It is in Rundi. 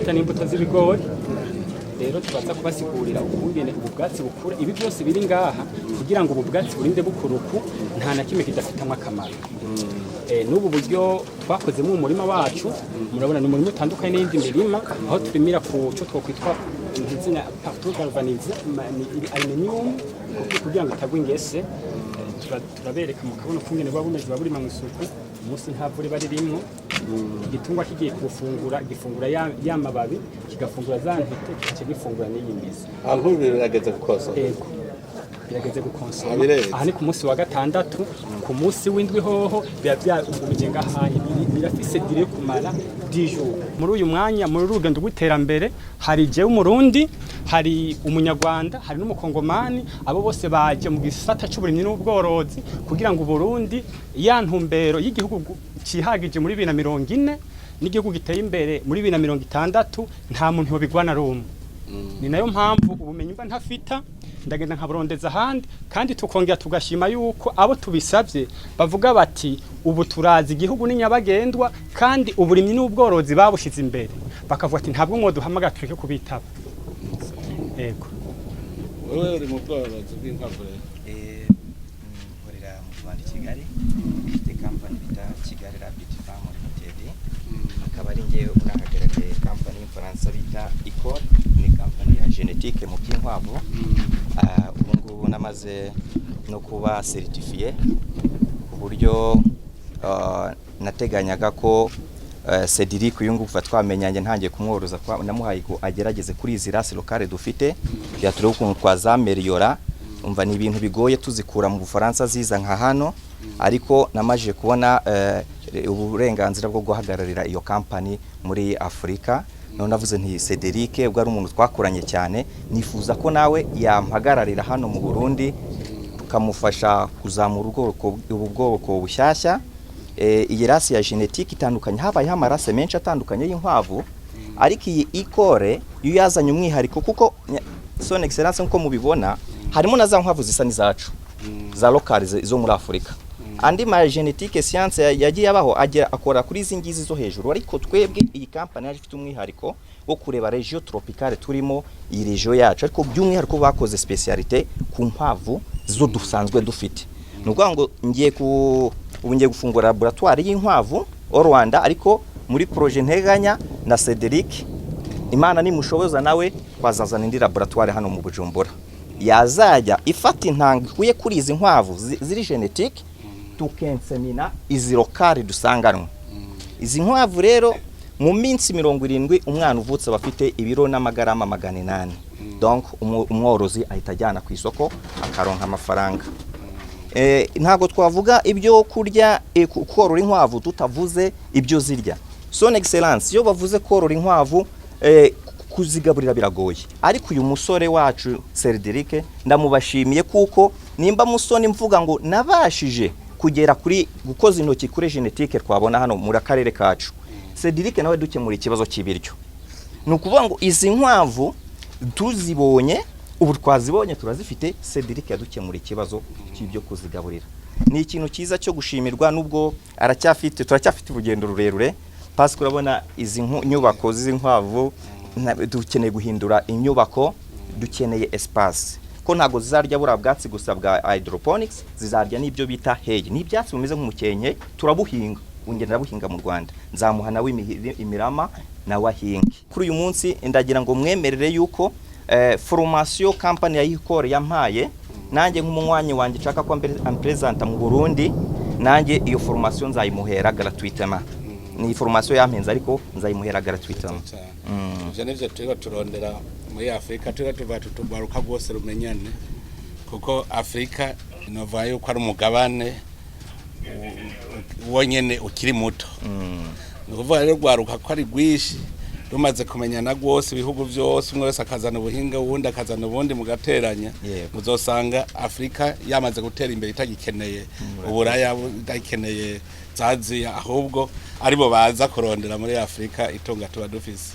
Zirya ni imbuto z'ibigori. Rero tubaza kubasigurira ukungene ubu bwatsi bukura. Ibi byose biri ngaha kugira ngo ubu bwatsi burinde bukura uku, nta na kimwe kidafitamwo akamaro. N'ubu buryo twakozemo umurima wacu, murabona ni umurima utandukanye n'iyindi mirima, aho turimira ku cyo twokwitwa izina partout galvanisé, ni aluminium, kugira ngo itagwa ingese. Turabereka mukabona ukungene buba bumeze. Buba burima mu isuku, umunsi nta vura iba ririmwo. Igitungwa kigiye kuwufungura, gifungura ya mababi, kigafungura za ntete, kigaca gifungura n'iyi mizi. Aho nk'ubu birageze gukosa? Ego, birageze gukonsoma. Bireze. Aha ni ku munsi wa gatandatu. Ku munsi w'indwi hoho biba byagumije ngahanye. Birafise durée yo kumara 10 jours. Muri uyu mwanya, muri uru rugendo rw'iterambere, hari jewe Umurundi, hari Umunyarwanda, hari n'Umukongomani. Abo bose baje mu gisata c'uburimyi n'ubworozi kugira ngo Uburundi, ya ntumbero y'igihugu cihagije muri 2040 n'igihugu giteye imbere muri 2060, nta muntu yobigwana rumwe. Ni nayo mpamvu ubumenyi mba ntafita ndagenda nkaburondeza ahandi, kandi tukongera tugashima yuko abo tubisabye bavuga bati: "Ubu turazi igihugu ni nyabagendwa, kandi uburimyi n'ubworozi babushize imbere." Bakavuga ati: "Ntabwo mwoduhamagara tureke kubitaba." Yego. Wewe uri mu bworozi bw'inkwavu rero? Nkorera mu Rwanda i Kigali, ifite kampani bita Kigali Rabbit Farm Limited, akaba ari njyewe unahagarariye kampani y'Imfaransa bita Icole, ni kampani ya génétique mu by'inkwavu. Ubu ngubu namaze no kuba certifié, ku buryo nateganyaga ko Cedric uyu nguyu kuva twamenyanye ntangiye kumworoza, namuhaye ngo agerageze kuri izi race locale dufite, kugira turebe ukuntu twazameliyora. Umva, ni ibintu bigoye tuzikura mu Bufaransa ziza nka hano, ariko namaze kubona uburenganzira bwo guhagararira iyo kampani muri Afurika. None navuze nti: "Cedric, ubwo ari umuntu twakoranye cyane, nifuza ko nawe yampagararira hano mu Burundi, tukamufasha kuzamura ubu bwoko bushyashya." Iyi race ya génétique itandukanye, habayeho ama race menshi atandukanye y'inkwavu, ariko iyi Ikore yo yazanye umwihariko, kuko son excellence, nkuko mubibona, harimo na za nkwavu zisa n'izacu za locales zo muri Afurika. Andi ma génétique science yagiye abaho agera akora kuri izi ngizi zo hejuru, ariko twebwe iyi company yaje ifite umwihariko wo kureba région tropicale turimo, iyi région yacu, ariko by'umwihariko bakoze spécialité ku nkwavu zo dusanzwe dufite. Ni ukuvuga ngo ngiye ku ubu ngiye gufungura laboratoire y'inkwavu au Rwanda, ariko muri projet nteganya na Cedric, Imana nimushoboza nawe, twazazana indi laboratoire hano mu Bujumbura yazajya ifata intanga ikuye kuri izi nkwavu ziri génétique, tukensemina izi locales dusanganwe. Izi nkwavu rero, mu minsi 70 umwana uvutse aba afite ibiro n'amagarama 800. Donc umworozi ahita ajyana ku isoko akaronka amafaranga. Ntabwo twavuga ibyo kurya, korora inkwavu, tutavuze ibyo zirya. Son excellence, iyo bavuze korora inkwavu, kuzigaburira biragoye, ariko uyu musore wacu Cedric ndamubashimiye, kuko nimba musoni mvuga ngo nabashije kugera kuri gukoza intoki kuri génétique twabona hano muri akarere kacu, Cedric nawe dukemura ikibazo cy'ibiryo. Ni ukuvuga ngo izi nkwavu tuzibonye, ubu twazibonye, turazifite, Cedric yadukemura ikibazo cy'ibyo kuzigaburira. Ni ikintu cyiza cyo gushimirwa, nubwo aracyafite, turacyafite urugendo rurerure. Parce que urabona izi nyubako z'izi nkwavu, dukeneye guhindura inyubako, dukeneye espace, ko ntabwo zizarya buriya bwatsi gusa bwa hydroponics, zizarya n'ibyo bita hay, ni ibyatsi bimeze nk'umukenke. Turabuhinga, ngenda ndabuhinga mu Rwanda, nzamuha nawe imirama nawe ahinge. Kuri uyu munsi ndagira ngo mwemerere yuko formation company ya Ikore yampaye, nanjye nk'umunywanyi wanjye nshaka ko ampresenta mu Burundi, nanjye iyo formation nzayimuhera gratuitement. Ni formation yampenze, ariko nzayimuhera gratuitement. Cyane. Ivyo nivyo turiko turondera muri Afurika. Turiko tuva tutugwaruka rwose rumenyane, kuko Afurika inova yuko ari umugabane wonyene ukiri muto. Ni ukuvuga rero rwaruka ko ari rwinshi, rumaze kumenyana rwose, ibihugu byose, umwe wese akazana ubuhinga, uwundi akazana ubundi, mugateranya, muzosanga Afurika yamaze gutera imbere, itagikeneye Uburaya, itagikeneye zaziya, ahubwo aribo baza kurondera muri Afurika itunga tuba dufise.